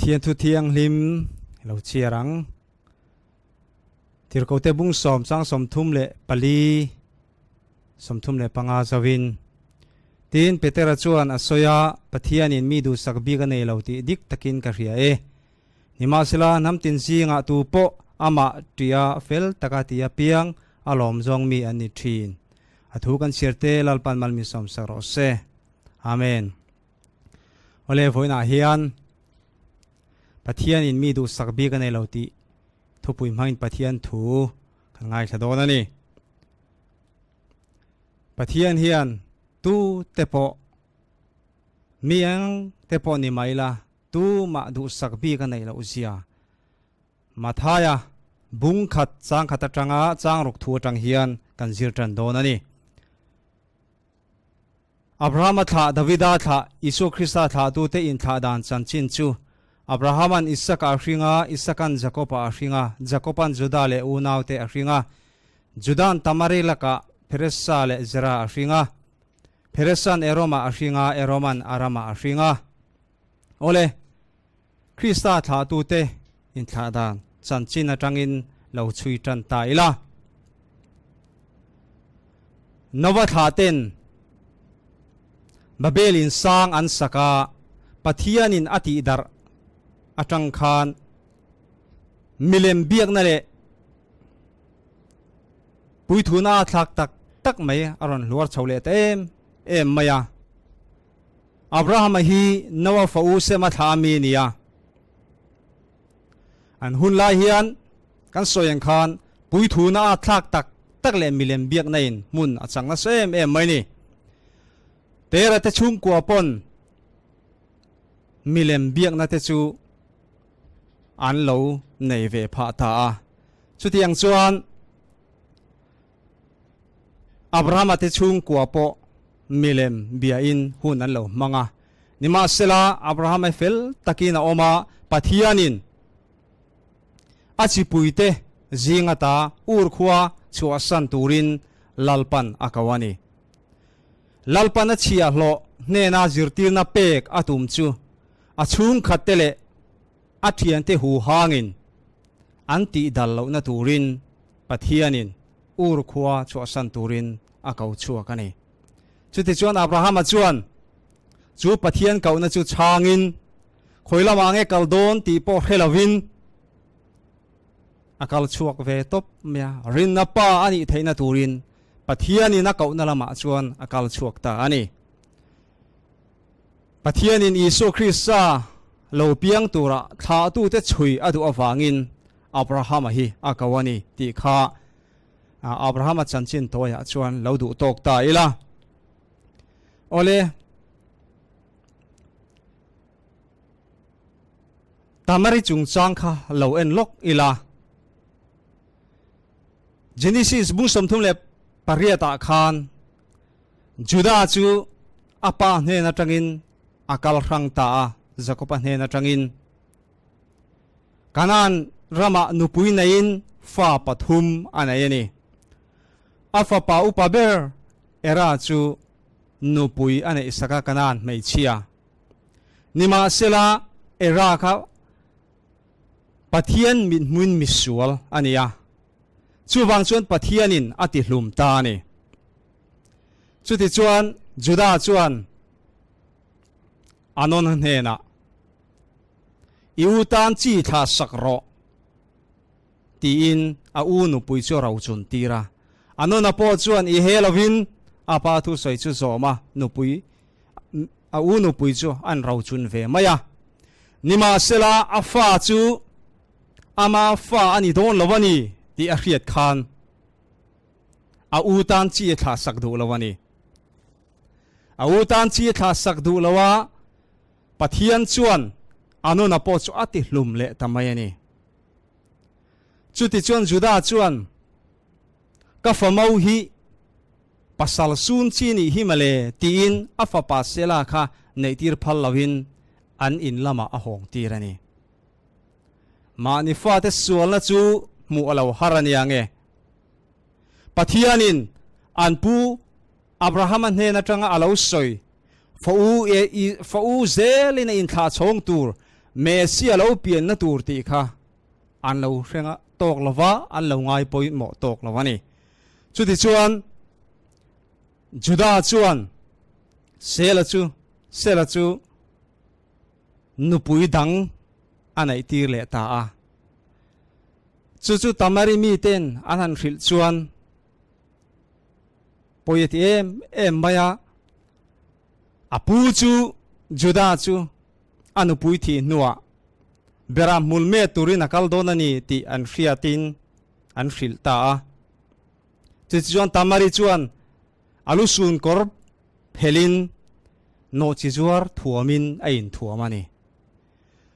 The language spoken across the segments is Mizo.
Pathian thu thianghlim lo chhiar ang. Tirhkote bung sawm chang 34 35 zoin. Tin, Petera chuan a sawi a, Pathianin mi duhsak bik a nei lo tih dik takin ka hria e. Nimahsela, hnam tin zingah tu pawh amah ṭia fel taka ti apiang a lawm zawng mi an ni ṭhin. A thu kan chhiar te Lalpan mal min sawmsak rawh se. Amen. Awle, vawiinah hian Pathianin mi duhsak bik a nei lo tih thupui hmangin Pathian thu kan ngaithla dawn a ni. Pathian hian tu te pawh mi eng te pawh ni mai la tu mah duhsak bik a neih loh zia Mathaia bung khat chang khat atanga chang ruk thu atang hian kan zir tan dawn a ni. Abrahama thlah, Davida thlah, Isua Krista thlahtute inthlah dan chanchin chu Abrahama'n Isaka a hring a, Isaka'n Jakoba a hring a, Jakoba'n Juda leh unaute a hring a, Juda'n Tamari lakah Pheresa leh Zera a hring a, Pheresa'n Eroma a hring a, Eroma'n Arama a hring a. Awle, Krista thlahtute inthlah dan chanchin atangin lo chhui tan ta ila. Nova thlaten Babel in sang an sak a, Pathianin a tihdarh atang khan milem biakna leh puithuna a thlak tak tak mai a rawn hluar chho leh ta em em mai a. Abrahama hi Noa fa u Sema thla a mi a ni a. An hun lai hian kan sawi ang khan puithuna a thlak tak tak leh milem biakna in hmun a chang nasa em em mai ni. Tera te chhungkua pawn milem biakna te chu an lo nei ve phah ta a. Chutiang chuan Abrahama te chhungkua pawh milem biain hun an lo hmang a. Nimahsela, Abrahama fel takin a awm a, Pathianin a chipuite zing ata Ur khua chhuahsan turin Lalpan a ko a ni. Lalpan a chhiahhlawh hnena zirtirna pek a tum chu a chhungkhatte leh a thiante huhangin an tihdal lohna turin Pathianin Ur khua chhuahsan turin a ko chhuak a ni. Chutichuan Abrahama chuan chu Pathian kohna chu chhangin, Khawi lamah nge kal dawn tih pawh hre lovin a kal chhuak ve tawp mai a. Rinna pa a nih theihna turin Pathianin a kohna lamah chuan a kal chhuak ta a ni. Pathianin Isua Krista lo piang tura thlahtute chhui a duh avangin Abrahama hi a ko a ni tih kha Abrahama chanchin tawiah chuan lo duh tawk ta ila. Awle, Tamari chungchang kha lo en lawk ila. Genesis bung 38 ah khan Juda chu a pa hnen atangin a kal hrang ta a, Jakoba hnen atangin. Kanaan ramah nupui neiin fa pathum a nei a ni. A fapa upa ber Era chu nupui a neih sak a Kanaan hmeichhia. Nimahsela Era kha Pathian mithmuin misual a ni a, chuvang chuan Pathianin a tihlum ta a ni. Chutichuan Juda chuan Anon hnenah, I u tan chi thla sak rawh, tiin a u nupui chu a ro chun tir a. Anona pawh chuan i he lovin a pa thusawi chu zawm a, nupui a u nupui chu an ro chun ve mai a. Nimahsela a fa chu ama fa a ni dawn lo a ni tih a hriat khan a u tan chi a thlah sak duh lo a ni. A u tan chi a thlah sak duh lo a, Pathian chuan Anona pawh chu a ti hlum leh ta mai a ni. Chutichuan Juda chuan, Ka famo hi pasal sun chi nih hi mawle, tiin a fapa Sela kha neihtir phal loin an in lamah a hawng tir a ni. Mahni fate sualna chu hmuh a lo har a nia nge? Pathianin an pu Abrahama hnen atanga a lo sawi, Fa u e, fa u zelin a inthlah chhawng tur. Messia lo pianna tur tih kha an lo hre tawk lo va, an lo ngai pawimawh tawk lo a ni. Chutichuan, Juda chuan Sela chu Sela chu nupui dang a neih tir leh ta a. Chu chu Tamari miten an han hrilh chuan pawi a ti em em mai a. A pu chu Juda chu a nupui thih hnuah Beram hmul met turin a kal dawn a ni tih an hriatin an hrilh ta a. Chutichuan Tamari chuan a lu sun kawr phelhin nawhchi zuar thuamin a inthuam a ni.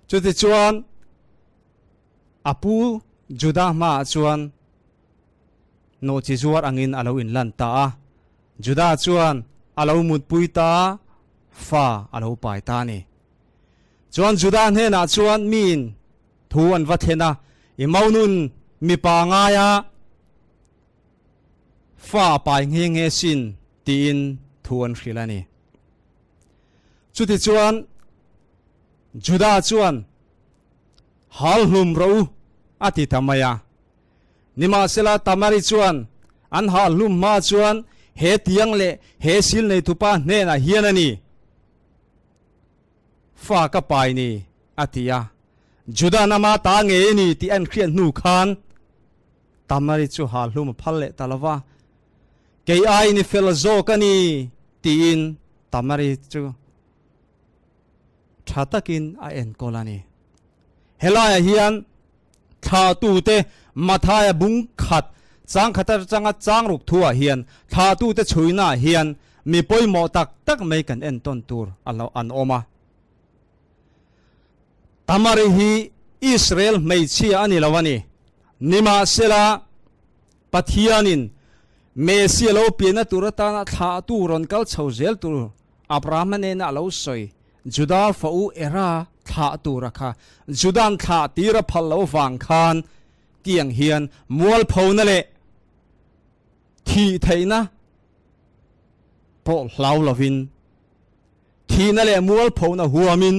Chutichuan a pu Juda hmaah chuan nawhchi zuar angin a lo inlan ta a. Juda chuan a lo mutpui ta a, fa a lo pai ta a ni. Chuan Juda hnenah chuan miin thu an va thlen a, I maunun mipa ngaia fa a pai nghe nghe sin tiin thu an hrilh a ni. Chutichuan Juda chuan, Hal hlum rawh u, a ti ta mai a. Nimahsela Tamari chuan an hal hlum hma chuan he tiang leh he sil neitupa hnenah hian a ni. Fa ka pai ni, a ti a. Juda nama ta ngei a ni tih an hriat hnu khan Tamari chu hal hlum a phal leh ta lo va. Kei aiin i fel zawk a ni, tiin Tamari chu tha takin a enkawl a ni. Helaiah hian thlahtute Mathaia bung khat chang khat atanga chang ruk thuah hian thlahtute chhuinaah hian mi pawimawh tak tak mai kan entawn tur a lo an awm a. Tamari hi Israel hmeichhia a ni lo a ni. Nimahsela Pathianin Messia lo pianna tur atana thlahtu rawn kal chho zel tur Abrahama nena a lo sawi, Juda fa u Era thlah tura kha Juda'n thlah tir a phal lo vang khan tiang hian mualphona leh thih theihna pawh hlau lovin thihna leh mualphona huamin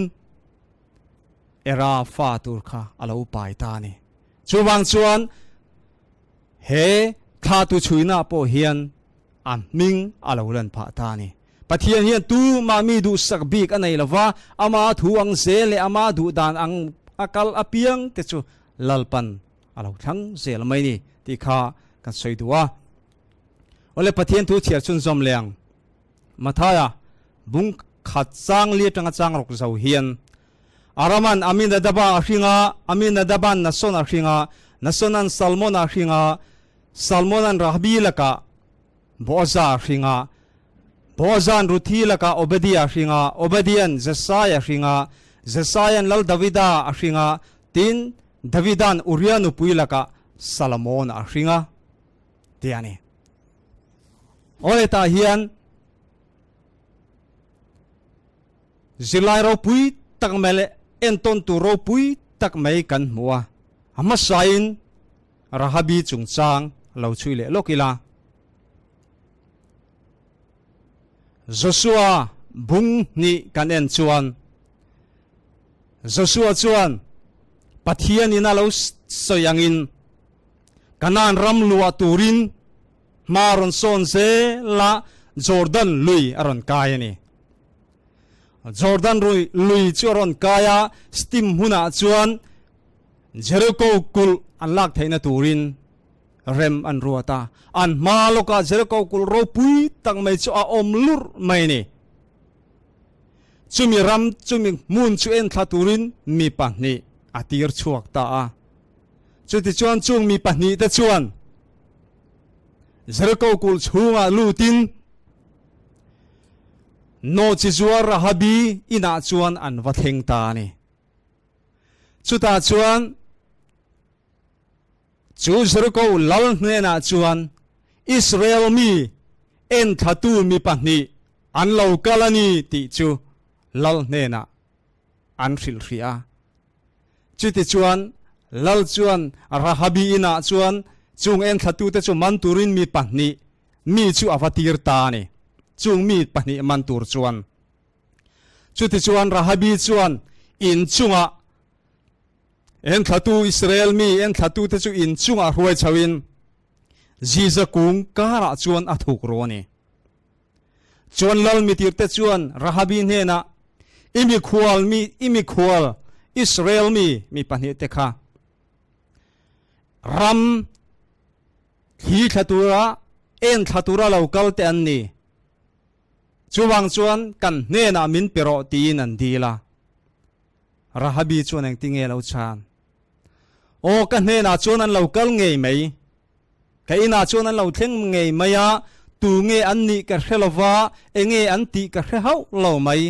Era fa tur kha a lo pai ta a ni. Chuvang chuan he thlahtu chhuina pawh hian a hming a lo lan phah ta a ni. Pathian hian tumah mi duhsak bik a nei lo va, ama thu ang zel leh ama duh dan ang a kal apiang te chu Lalpan a lo thlang zel mai ni tih kha kan sawi duh a. Awle Pathian thu chhiar chhunzawm leh ang. Mathaia bung khat chang li atanga chang rawk zo hian Araman Aminadaba a hring a, Aminadaban Nason a hring a, Nasonan Salmon a hring a, Salmonan Rahabi lakah Boaza a hring a, Boaza'n Ruthi lakah Obadia a hring a, Obadia'n Jesai a hring a, Jesaia'n Lal Davida a hring a, tin, Davida'n Uria nupui lakah Salomona a hring a, tih a ni. Aw hetah hian zirlai ropui tak mai leh entawn tur ropui tak mai kan hmu a, a hmasain Rahabi chungchang lo chhui leh lawk ila. Joshua bung hnih kan en chuan Joshua chuan Pathian in a lo sawi angin Kanaan ram luah turin hma rawn sawn zel a Jordan lui a rawn kai a ni. Jordan lui chu a rawn kai a, Stim hmunah chuan Jeriko kulh an lak theihna turin rem an ruat a, an hma lawkah Jeriko kulh ropui tak mai chu a awm lurh mai a ni. Chumi ram, chumi hmun chu enthla turin mi pahnih a tir chhuak ta a. Chutichuan chung mi pahnihte chuan Jeriko kulh chhungah lutin nawhchi zuar Rahabi inah chuan an va thleng ta a ni. Chutah chuan chu Jeriko lal hnenah chuan Israel mi enthlatu mi pahnih an lo kal a ni tih chu lal hnenah an hrilhhrih a. Chutichuan lal chuan Rahabi inah chuan chung enthlatute chu man turin mi pahnih mi chu a va tir ta a ni. Chung mi pahnih man tur chuan. Chutichuan Rahabi chuan in chungah. Enthlatu Israel mi enthlatute chu in chungah hruai chhoin Ziza kung karah chuan a thuk ru a ni. Chuan lal mitirte chuan Rahabi hnenah, I mikhual mi, i mikhual Israel mi mi pahnihte kha ram thli thla tura en thla tura lo kal te an ni. Chuvang chuan kan hnenah min pe rawh tiin an dil a. Rahabi chuan engtinge lo chhan? Aw, ka hnenah chuan an lo kal ngei mai. Ka inah chuan an lo thleng ngei mai a, tu nge an nih ka hre lo va, enge an tih ka hre hauh lo mai.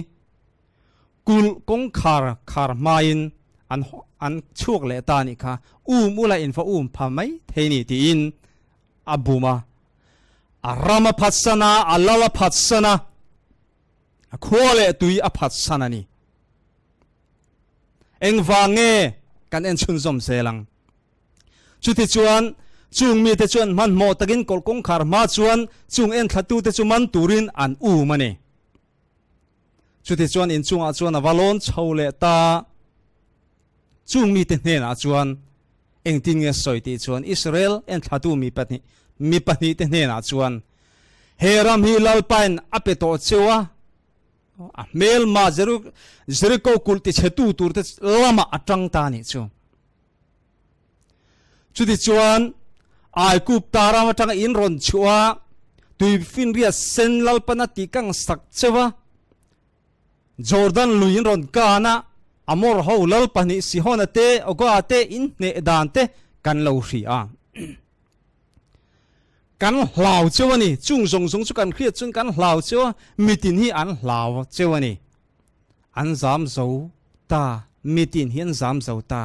Kulh kawngkhar khar hmain an an chhuak leh ta nih kha, um ula in va um pha mai thei ni tiin a bum a. A ram a phatsan a, a lal a phatsan a, a khua leh tui a phatsan a ni. Engvang nge kan en chhunzawm zel ang? Chutichuan, chung mite chuan hmanhmawh takin kawlh kawngkhar hma chuan chung enthlatute chu man turin an um a ni. Chutichuan inchungah chuan a va lawn chho leh ta. Chung mite hnenah chuan engtin nge sawi tih chuan Israel enthlatu mi pahnih mi pahnihte hnenah chuan, He ram hi Lalpain a pe tawh cheu a, a hmelma Jeriko kulh tichhetu turte lamah a tang ta a nih chu. Chutichuan, Aigupta ram atanga in rawn chhuah a, tuifinriat sen Lalpana tih kang sak cheu a, Jordan lui in rawn kan a, Amor ho lal pahnih Sihona te, Oga te in hneh dan te kan lo hria a. Kan hlau cheu a ni. Chung zawng zawng chu kan hriat chuan kan hlau cheu a, mitin hi an hlau cheu a ni. An zam zo ta, mitin hi an zam zo ta.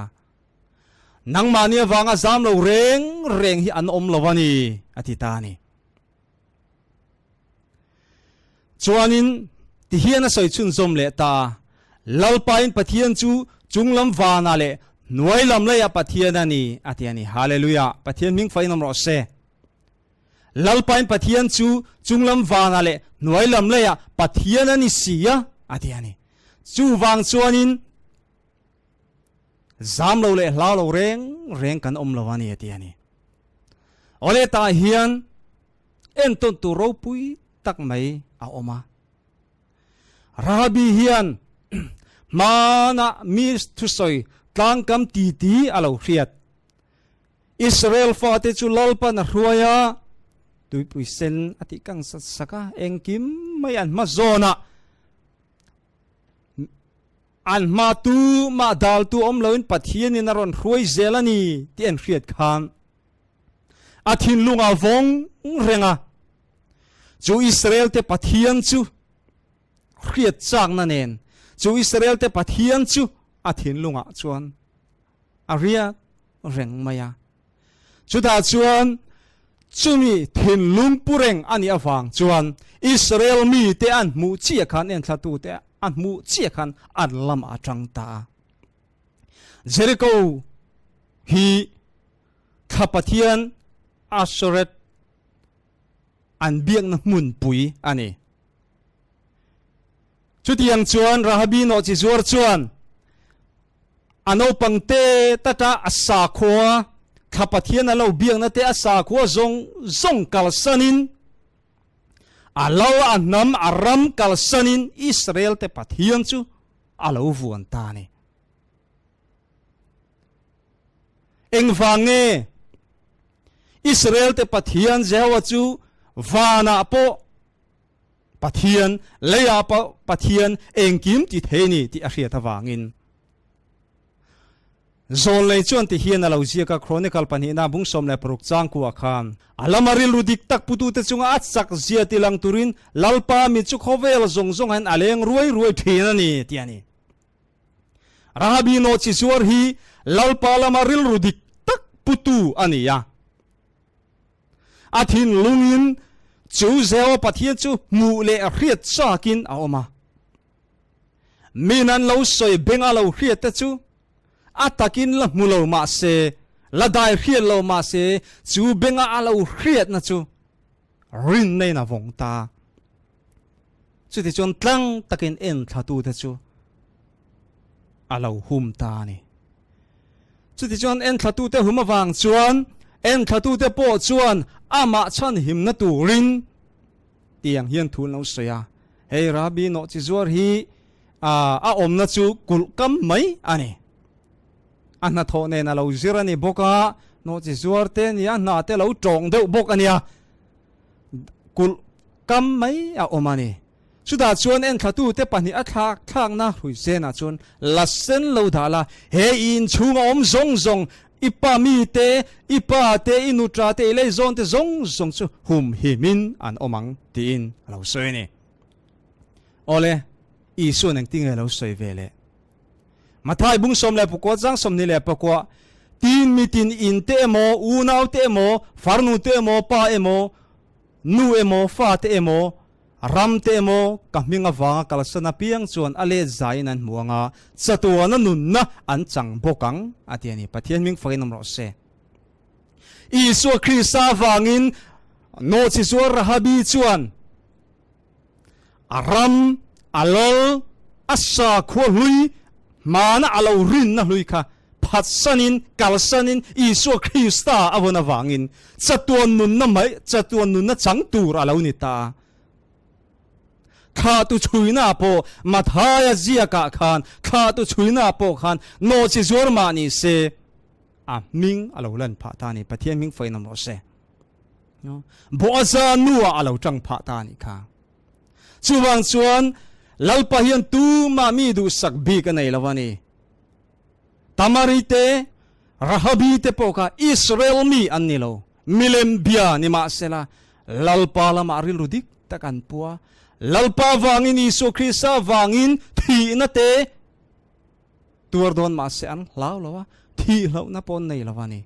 Nangmahni avanga zam lo reng reng hi an awm lo a ni, a ti ta a ni. Chuanin tihian a sawi chhunzawm leh ta a, Lalpain Pathian chu chunglam vanah leh hnuai lam leiah Pathian a ni, a ti a ni. Hallelujah! Pathian hming fain awm rawh se. Lalpain Pathian chu chunglam vanah leh hnuai lam leiah Pathian a ni si a, a ti a ni. Chuvang chuanin Zam lo leh hlau lo reng reng kan awm lo a ni a ti a ni. Awle tah hian entawn tur ropui tak mai a awm a. Rahabi hian hmanah mi thusawi tlangkam titi a lo hriat. Israel fate chu Lalpan a hruai a, tuipui sen a tih kang sat sak a, engkim mai an hma zawnah An hma tu mah daltu awm loin Pathianin a rawn hruai zel a ni tih an hriat khan a thinlung a vawng reng a. Chu Israel-te Pathian chu hriat chakna nen chu Israel-te Pathian chu a thinlungah chuan a riak reng mai a. Chutah chuan chumi thinlung pu reng a nih avang chuan Israel mite an hmuh chiah khan enthlatute an hmuh chiah khan an lamah a tang ta a. Jericho hi thla pathian Ashoret an biakna hmunpui a ni. Chutiang chuan Rahabi nawhchi zuar chuan A naupang te tata a sakhua, thla Pathian a lo biakna te a sakhua zawng zawng kalsanin, a lo a hnam a ram kalsanin Israel te Pathian chu a lo vuan ta a ni. Engvang nge Israel te Pathian Jehovah chu vanah pawh Pathian, leiah pawh Pathian engkim ti thei ni tih a hriat avangin Zawlnei chuan ti hian a lo ziak a, Chronicle pahnihna bung 16 changkua khan a lama rilru dik tak putute chunga a chak zia ti lang turin Lalpa mi chu khawvel zawng zawng hian a leng ruai ruai thin a ni tih a ni. Rahabi nawhchi zuar hi Lalpa lama rilru dik tak putu a ni a. A thinlungin chu Jehovah Pathian chu hmuh leh hriat chakin a awm a. Min an lo sawi beng a lo hriat te chu a takin la hmu lo mah se, la dai hriat lo mah se, chu benga a lo hriatna chu rinna in a vawng ta. Chutichuan tlang takin enthlatu te chu a lo hum ta a ni. Chutichuan enthlatute hum avang chuan enthlatute pawh chuan amah chhanhimna turin tiang hian thu an lo sawi a, Hei Rabi nawhchizuar hi a awmna chu kulh kam mai a ni. A hnathawh nen a lo zir a ni bawk a, nawhchizuar te nia hna te lo tawng deuh bawk a nia. Kulh kam mai a awm a ni. Chutah chuan enthlatute pahnih a thlak thlakna hruisenah chuan la sen lo dah la, he i inchhunga awm zawng zawng, i pa mite, i pa te, i nutra te, i leizawn te zawng zawng chu humhimin an awm ang tiin a lo sawi a ni. Awle, Isua'n engtinge a lo sawi ve leh? Mathai bung 14 chang 24, Tin mitin in te emaw, unau te emaw, farnu te emaw, pa emaw, nu emaw, fa te emaw, Ram te emaw ka hming avanga kalsan apiang chuan a let zaiin an hmu ang a, chatuana nunna an chang bawk ang, a ti a ni. Pathian hming fakin awm rawh se. Isua Krista avangin nawhchizual Rahabi chuan a ram, a lal, a sakhua hlui, hmana a lo rinna hlui kha phatsanin, kalsanin Isua Krista a vawn avangin chatuan nunna mai, chatuan nunna chang tur a lo ni ta. Thlahtu chhuina pawh Mathaia ziakah khan thlahtu chhuina pawh khan nawhchi zuar mah ni se a hming a lo lan phah ta a ni. Pathian hming fain awm rawh se. Boaza nuah a lo tang phah ta a nih kha. Chuvang chuan Lalpa hian tumah mi duhsak bik a nei lo a ni. Tamari te, Rahabi te pawh kha Israel mi an ni lo, milem bia ni mahsela Lalpa lamah rilru dik tak an pu a. Lalpa vangin Isua Krista vangin thihna te tuar dawn mahse an hlau lo a, thih hlauhna pawh an nei lo a ni.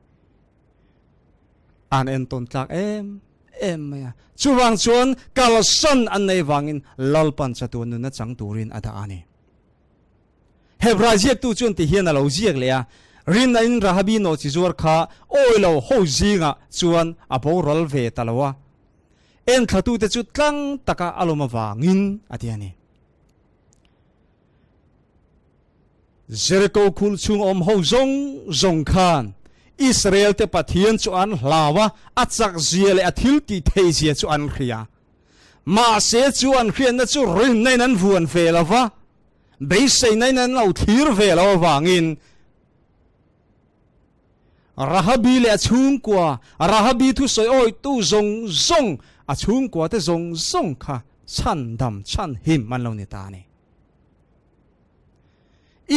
An entawn tlak em em mai a. Chuvang chuan kalsan an nei vangin Lalpan chatuan nunna chang turin a dah a ni. Hebrai ziaktu chuan ti hian a lo ziak leh a, Rinna-in Rahabi nawhchi zuar kha awi lo ho zingah chuan a boral ve ta lo a, enthlatute chu tlang taka a lawm avangin a ti a ni. Jeriko khul chhung awm ho zawng zawng khan Israel te Pathian chu an hlau a, a chak zia leh a thil tih theih zia chu an hria. Mahse chu an hriatna chu rinna in an vuan ve lo va, beiseina in an lo thlir ve lo avangin Rahabi leh a chhungkua, Rahabi thusawi awitu zawng zawng, a chhungkua te zawng zawng kha chhandam chhanhim an lo ni ta a ni.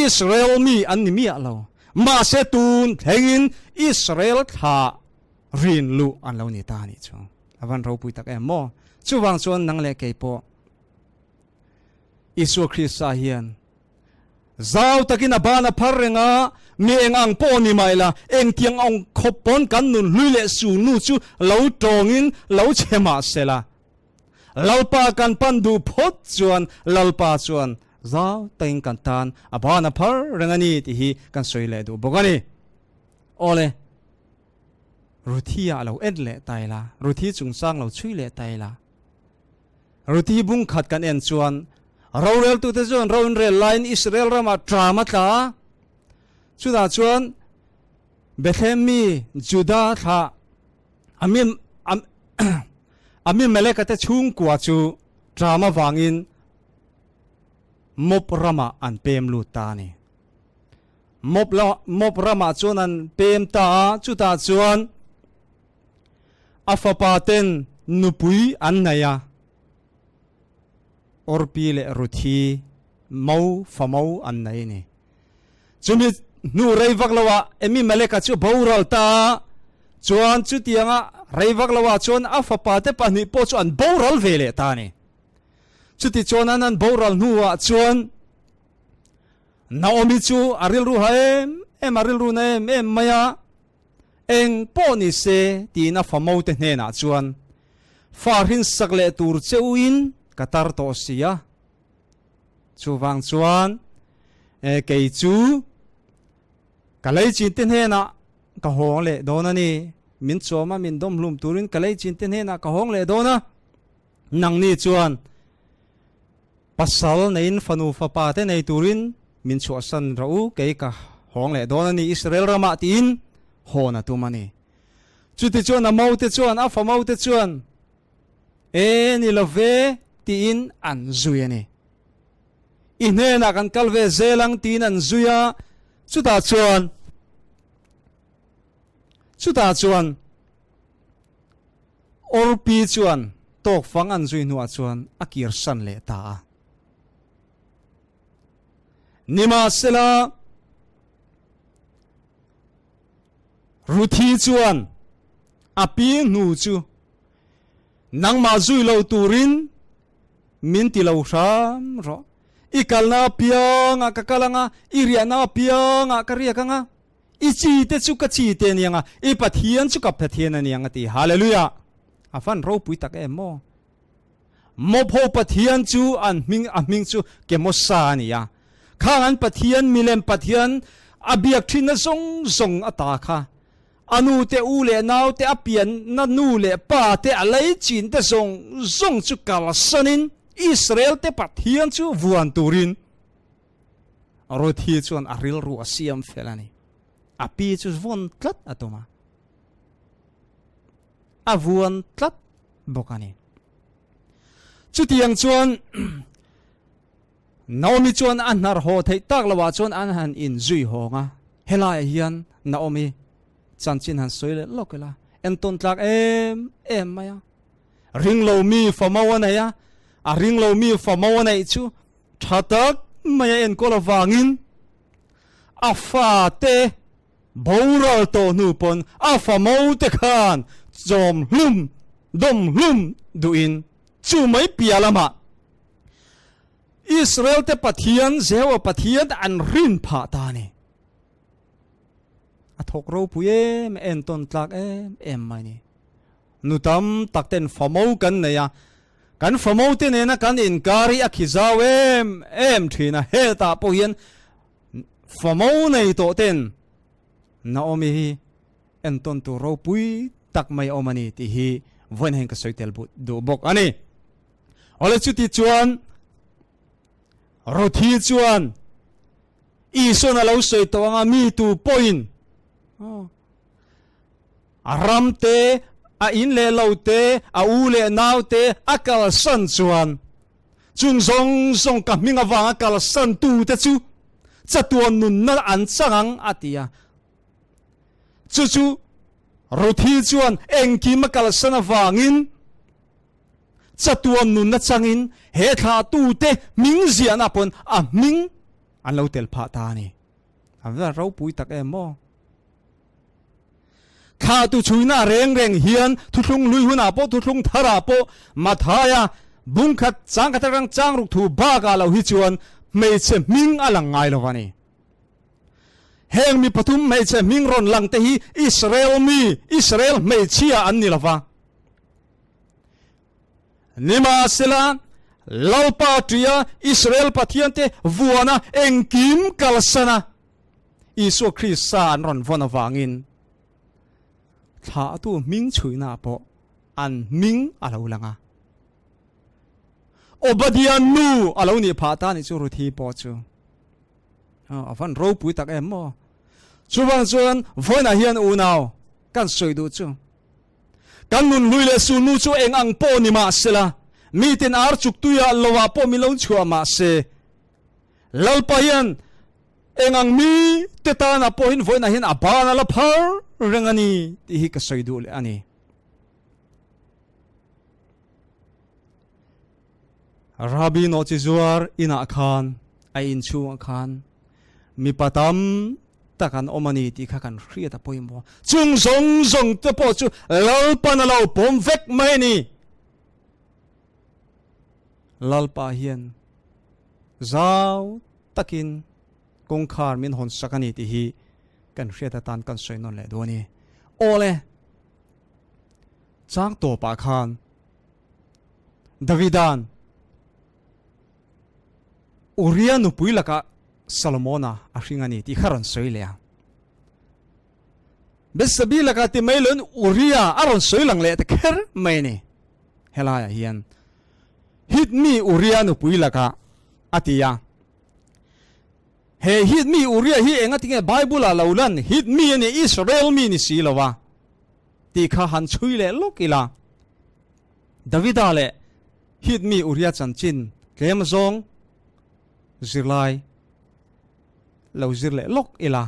Israel mi an ni miah lo. Mahse tun thlengin Israel thla rin luh an lo ni ta a nih chu. A van ropui tak em maw? Chuvang chuan nang leh kei pawh Isua Krista hian zau takin a ban a phar reng a, mi eng ang pawh ni mah ila, engtiang ang khawp pawn kan nun hlui leh sunu chu lo tawngin lo chhe mah sela, Lalpa kan pan duh phawt chuan Lalpa chuan zau takin kan tan a ban a phar reng a ni tih hi kan sawi leh duh bawk a ni. Awle, Ruthi ah lo en leh ta ila, Ruthi chungchang lo chhui leh ta ila. Ruthi bung khat kan en chuan roreltute chuan ro inrel laiin Israel ramah tram a tla a, chutah chuan Bethlehem mi Juda thlah Abimeleka te chhungkua chu ṭam avangin Moab ramah an pem lut ta a ni. Moab ramah chuan an pem ta a, chutah chuan a fapa ten nupui an nei a, Orpi leh Ruthi mo famo an nei a ni. Chumi hnu rei vak lo ah Emimeleka chu boral ta a, chuan chutianga rei vak lo ah chuan a fapa te pahnih pawh chu an boral ve leh ta a ni. Chuti chuan an an boral hnu ah chuan Naomi chu a rilru ha em em, a rilru na em em mai a, eng pawh ni se tiin a famo te hnenah chuan fa hrinsak leh tur che u in ka tar tawh si a, Chuvang chuan kei chu ka lei chin te hnenah ka hawng leh dawn a ni. Min chawm a, min dawm hlum turin ka lei chin te hnenah ka hawng leh dawn a. Nangni chuan pasal neiin fanu fapa te nei turin min chhuahsan rawh u, kei ka hawng leh dawn a ni Israel ramah tiin hawn a tum a ni. Chutichuan a mote chuan a fa mote chuan E ni lo ve tiin an zui a ni. I hnenah kan kal ve zel ang tiin an zui a, chutah chuan chutah chuan Orpi chuan tawkfang an zui hnuah chuan a kirsan leh ta a. Nimahsela, Ruthi chuan a pi hnu chu nangmah zui lo turin min ti lo hram rawh. I kalna apiangah ka kal anga, i riahna apiangah ka riak anga. I chi te chu ka chi te a ni ang a, i Pathian chu ka Pathian a ni ang a ti. Hallelujah! A van ropui tak em maw? Mawpho Pathian chu an hming, a hming chu Kemosa a ni a. Khang an Pathian, milem Pathian a biak thinna zawng zawng a ta kha. A nu te, u leh nau te, a pianna nu leh pa te, a lei chin te zawng zawng chu kalsanin Israel te Pathian chu vuan turin Ruthi chuan a rilru a siam fel a ni. A pi chu vawn tlat a tum a. A vuan tlat bawk a ni. Chutiang chuan Naomi chuan a hnar haw theih tak loah chuan an han inzui hawng a. Helaiah hian Naomi chanchin han sawi leh lawk ila, entawn tlak em em mai a. Ringlo mi famo a nei a, a ringlo mi famo a neih chu Tha tak mai a enkawl avangin a fate boral tawh hnu pawn a famo te khan chawm hlum dawm hlum duhin chu mai piah lamah Israel te Pathian Jehovah Pathian an rin phah ta a ni. A thawk ropui em entawn tlak em em mai ni. Nu tam tak ten famo kan nei a, kan famo te nena kan inkar hi a khi zau em em thin a, hetah pawh hian famo nei tawh ten Naomi hi entawn tur ropui tak mai a awm a ni tih hi vawiin hian ka sawi tel duh bawk a ni. Awle chuti chuan Ruthi chuan Isuan a lo sawi tawh anga mi tu pawhin A ram te, a in leh lo te, a u leh nau te a kalsan chuan chung zawng zawng ka hming avanga kalsan tu te chu chatuan nunna an chang ang a ti a. Chu chu Ruthi chuan engkim a kalsan avangin chatuan nunna changin he thlahtu te hming ziahna pawn a hming an lo tel phah ta a ni. A va ropui tak em maw? Thlahtu chhuina reng reng hian thuthlung hlui hunah pawh thuthlung tharah pawh Mathaia bungkhat changkhat atang changruk thu bakah lo hi chuan hmeichhe hming a lang ngai lo a ni. Heng mi pathum hmeichhe hming rawn lang te hi Israel mi, Israel hmeichhia an ni lo va. Nimahsela, Lalpa ṭia Israel Pathiante vuana engkim kalsana Isua Krista an rawn vawn avangin thlahtu hming chhuihnaah pawh an hming a lo lang a. Obadia nu a lo nih phah ta nih chu Ruthi pawh chu. A van ropui tak em maw? Chuvang chuan vawiinah hian unau kan sawi duh chu kan nun hlui leh sulnu chu eng ang pawh ni mah sela, miten ar chuk tuiah lovah pawh min lo chhuah mah se, Lalpa hian Eng ang mi te tana pawhin vawiinah hian a ban a la phar reng a ni tih hi ka sawi duh leh a ni. Rabbi nawhchi zuar inah khan a inchhungah khan mipa tam tak an awm a ni tih kha kan hriat a pawimawh. Chung zawng zawng te pawh chu Lalpan a lo pawm vek mai a ni. Lalpa hian zau takin kawngkhar min hawn sak a ni tih hi kan hriat atan kan sawi nawn leh duh a ni. Awle, chang tawpah khan Davida'n Uria nupui lakah Solomona a hring a ni tih kha rawn sawi leh a. Betsabi lakah ti mai loin Uria a rawn sawi lang leh ta kher mai a ni. Helaiah hian Hit mi Uria nupui lakah a ti a. He Hit mi Uria hi enga tinge Bible ah lo lan Hit mi a ni Israel mi ni si lo a tih kha han chhui leh lawk ila. Davida leh Hit mi Uria chanchin tlem zawng zirlai lo zir leh lawk ila.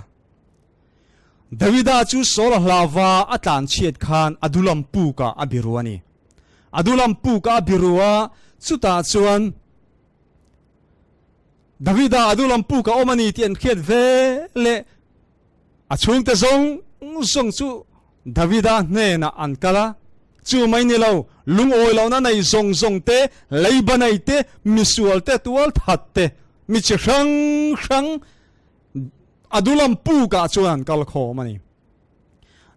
Davida chu Saul a hlauva a tlan chhiat khan Adulam puk ah a biru a ni. Adulam puk ah a biru a, chutah chuan Davida Adulam puk a awm a ni tih an hriat ve leh a chhungte zawng zawng chu Davida hnenah an kal a, chu mai ni lo, lungawi lohna nei zawng zawng te, leiba nei te, misual te, tualthat te, mi chi hrang hrang Adulam pukah chuan an kal khawm a ni.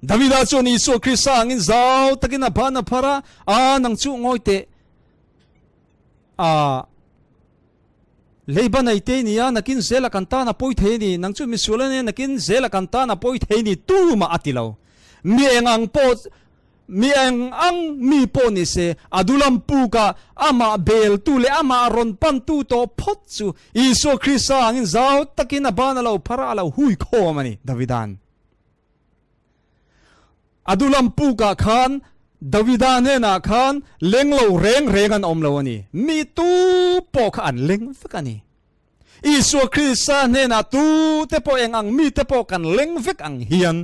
Davida chuan Isua Krista angin zau takin a ban a phar a, A, nang chu ngawi teh, a leiba nei te nia, nakin zela kan tan a pawi thei a ni, nang chu misual a nia, nakin zela kan tan a pawi thei a ni, tumah a ti lo. Mi eng ang pawh Mi eng ang mi pawh ni se, a dulam pukah amah beltu leh amah rawn pantu tawh phawt chu Isua Krista angin zau takin a ban a lo phar a, a lo hui khawm a ni, Davida'n. A dulam pukah khan Davida hnenah khan leng lo reng reng an awm lo a ni. Mi tu pawh kha an leng vek a ni. Isua Krista hnenah tute pawh eng ang mite pawh kan leng vek ang hian,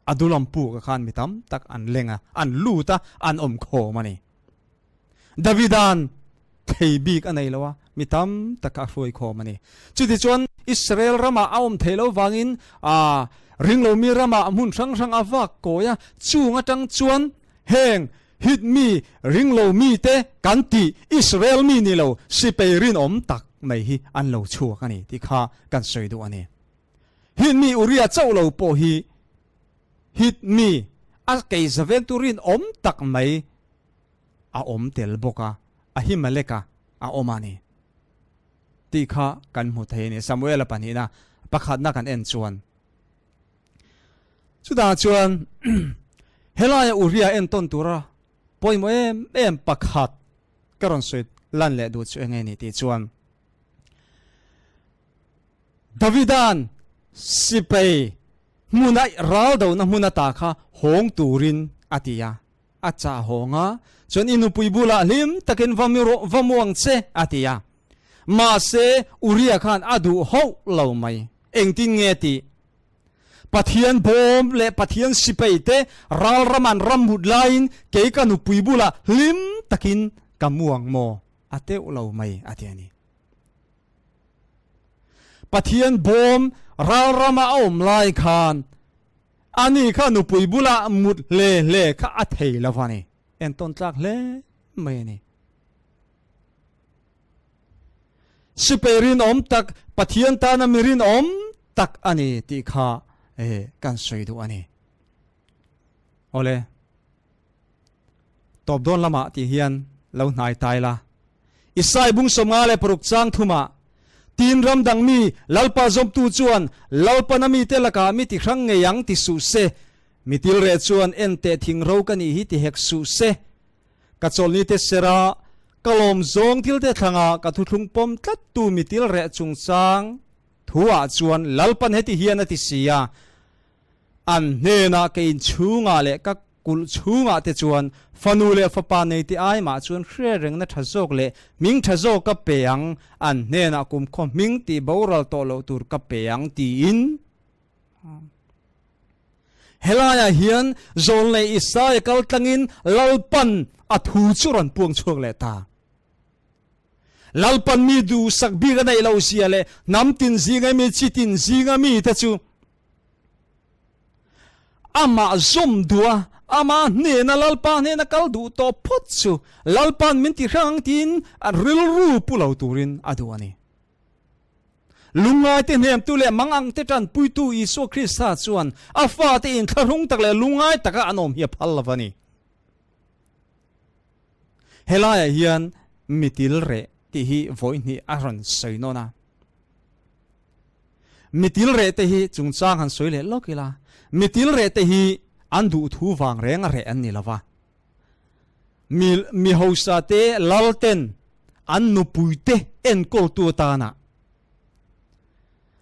A dulam puk a khan mi tam tak an leng a, an lut a, an awm khawm a ni. Davida'n thei bik a nei lo a, mi tam tak a hruai khawm a ni. Chutichuan Israel ramah a awm thei lo vangin aa ringlomi ramah hmun hrang hrang a vak kawi a, chung atang chuan heng Hit mi ringlomi te kan tih Israel mi ni lo sipei rinawm tak mai hi an lo chhuak a ni tih kha kan sawi duh a ni. Hit mi Uria chauh lo pawh hi hit mi a kei zavel turin awm tak mai a awm tel bawk a, Ahimeleka a awm a ni tih kha kan hmu thei a ni. Samuela pahnihna pakhatna kan en chuan chutah chuan helaia Uria entawn tura pawimawh em em pakhat ka rawn sawi lan leh duh chu enge ni tih chuan Davida'n sipai hmuna ral dona hmun ata kha hawng turin a ti a, a chah hawng a, chuan i nupui bulah hlim takin va mi rawh, va mu ang che a ti a. Mahse, Uria khan a duh hauh lo mai. Engtin nge tih? Pathian bawm leh Pathian sipai te ral ram an ram mut laiin kei ka nupui bulah hlim takin ka mu ang maw? A teuh lo mai a ti a ni. Pathian bawm ral rama a awm lai khan ani kha nupui bula mut hle hle kha a thei lo a ni. Entawn tlak hle mai a ni. Sipai rinawm tak, Pathian tana mi rinawm tak a ni tih kha kan sawi duh a ni. Awle. Tawp dawn lamah tih hian lo hnai tai la. Isai bung 56 chang thumah, Tin ram dang mi Lalpa zawmtu chuan Lalpan a mite lakah mi ti hrang ngei ang ti suh se, mi tilreh chuan en teh thing ro ka nih hi ti hek suh se. Ka chawlhni te sera ka lawm zawng thil te thlangah ka thuthlung pawm tlattu mi tilreh chungchang thuah chuan Lalpan heti hian a ti si a, An hnenah ka inchhungah leh ka kulh chhungah te chuan fanu leh fapa nei te ai mah chuan hre rengna tha zawk leh hming tha zawk ka pe ang, an hnenah kumkhaw hming tih boral tawh loh tur ka pe ang tiin. Helaiah hian Zawlnei Isaia kal tlangin Lalpan a thu chu rawn puang chhuak leh ta. Lalpan mi duhsak bik a neih loh zia leh hnam tin zinga mi chi tin zinga mi te chu Amah zawm duh a, amah hnena Lalpa hnena kal duh tawh phawt chu Lalpa'n min ti hrang ang tiin rilru pu lo turin a duh a ni. Lungngaite hnemtu leh mangangte tanpuitu Isua Krista chuan a fate inthlahrung tak leh lungngai taka an awm hi a phal lo va ni. Helaiah hian mitil reh tih hi vawi hnih a rawn sawi nawn a. Mitil reh te hi chungchang han sawi leh lawk ila, mitil reh te hi an duh thu vang reng a reh an ni lova. Mi mi hausa te lal ten an nupui te enkawltu atana.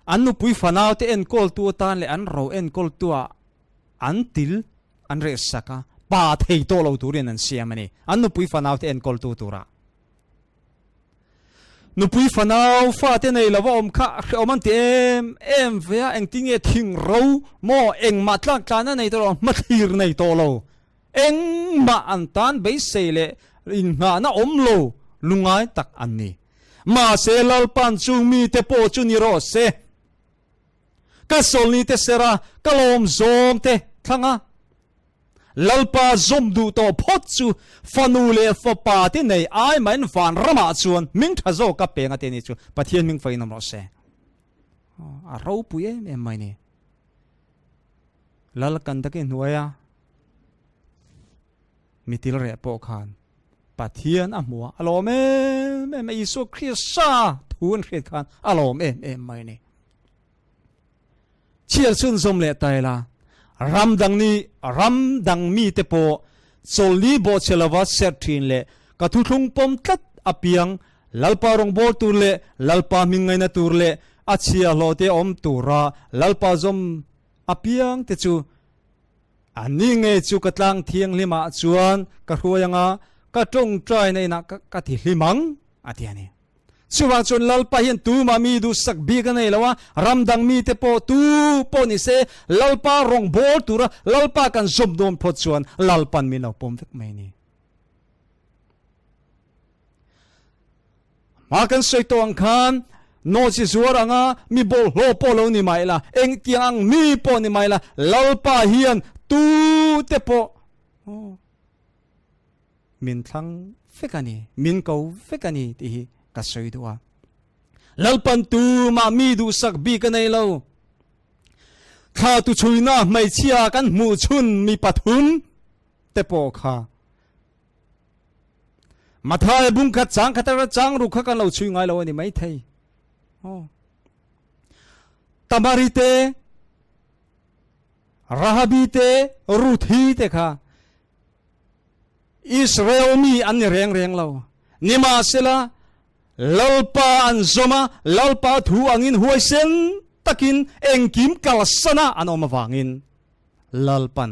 An nupui fanaute enkawltu atan leh an ro enkawltuah an til an rehsak a, pa thei tawh lo turin an siam a ni, an nupui fanaute enkawltu turah. Nupui fanau fate nei lova awm kha hrehawm an ti em em ve a, engtin nge thing ro maw engmah tlak tlan a nei tawh lo, hmathlir nei tawh lo, engmah an tan beisei leh innghahna awm lo lungai tak an ni. Mahse Lalpan chu mite pawh chu ni rawh se. Ka sawlni te ser a, ka lawm zawng te thlang a. Lalpa zawm duh tawh phawt chu fanu leh fapa te nei ai mahin van ramah chuan hming tha zawk a peng a ti a ni chu Pathian hming fain awm rawh se. A ropui em em mai ni. Lal kan takin hnuaia mitil reh pawh khan Pathian a hmu a, a lawm em em a, Isua Krista thu an hriat khan a lawm em em mai a ni. Chhiar chhunzawm leh ta ila, ram dang ni, ram dang mite pawh chawlni bawhchhe lova serh thin leh ka thuthlung pawm tlat apiang Lalpa rawngbâwl tur leh Lalpa hming ngaina tur leh a chhiahhlawh te awm tura Lalpa zawm apiang te chu A ni ngei chu ka tlang thianghlim ah chuan ka hruai anga ka tawngtaina inah ka ti hlim ang, a ti a ni. Chuvang chuan Lalpa hian tumah mi duhsak bik a nei lo a, ram dang mite pawh tu pawh ni se Lalpa rawngbâwl tura Lalpa kan zawm dawn phawt chuan Lalpan min lo pawm vek mai a ni. Hma kan sawi tawh ang khan nawhchi zuar anga mi bawlhhlawh pawh lo ni mah ila, engtiang ang mi pawh ni mah ila, Lalpa hian tute pawh min thlang vek a ni, min ko vek a ni tih hi ka sawi duh a. Lalpan tumah mi duhsak bik a nei lo. Thla tu chhuina hmeichhia kan hmuh chhun mi pathum te pawh kha Mathai bung khat chang khat atanga chang ruk kha kan lo chhui ngai lo a ni mai thei. Oh. Tamari te, Rahabi te, Ruthi te kha Israel mi an ni reng reng lo. Nimahsela Lalpa an zawm a, Lalpa thu angin huaisen takin engkim kalsana an awm avangin Lalpan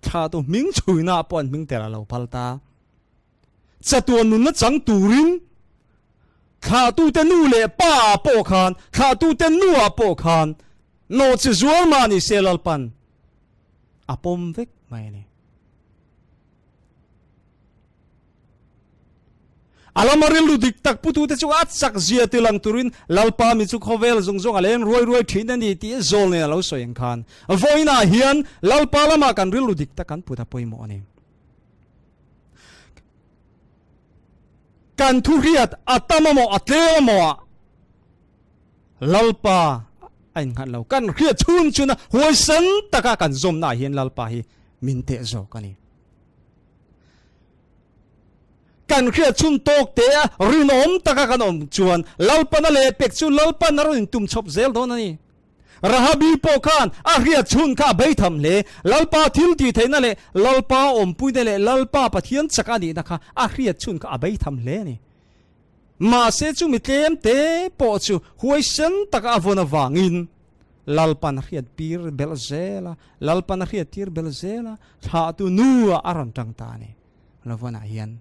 Thla tu hming chhuina pawh an hming tel a lo phal ta. Chatuan nunna chang turin thlahtute nu leh pa pawh khan, thlahtute nuah pawh khan nawhchi zual mah ni se Lalpan a pawm vek mai a ni. A lama rilru dik tak putute chu a chak zia ti lang turin Lalpa mi chu khawvel zawng zawng a leng ruai ruai thin a ni tih zawl nen a lo sawi ang khan vawiinah hian Lalpa lamah kan rilru dik tak kan put a pawimawh a ni. Kan thu hriat a tam amaw a tlem amaw ah Lalpa a innghat lo. Kan hriat chhun chhuna huaisan taka kan zawmna ah hian Lalpa hi min teh zawk a ni. Kan hriat chhun tawk te a rinawm taka kan awm chuan Lalpan a lehpek chu Lalpan a rawn intum chhawp zel dawn a ni. Rahabi pawh khan a hriat chhun kha a beitham hle. Lalpa thil tih theihna leh Lalpa awmpuina leh Lalpa Pathian chak a nihna kha a hriat chhun kha a beitham hle a ni. Mahse chumi tlem te pawh chu huaisen taka a vawn avangin Lalpan a hriat pir belh zel a, Lalpan a hriat tir belh zel a, thlahtu nu ah a rawn tang ta a ni. Lovanah hian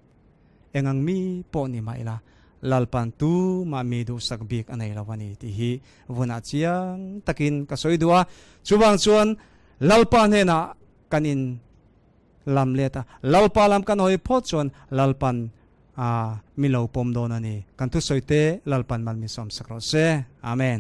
eng ang mi pawh ni mah ila Lalpan tu mah mi duhsak bik a nei lo a ni tih hi vunah chiang takin ka sawi duh a. Chuvang chuan Lalpa hnenah kan in lam let a, Lalpa lam kan hawi phawt chuan Lalpan mi lo pawm dawn a ni. Kan thusawi te Lalpan mal min sawmsak rawh se. Amen.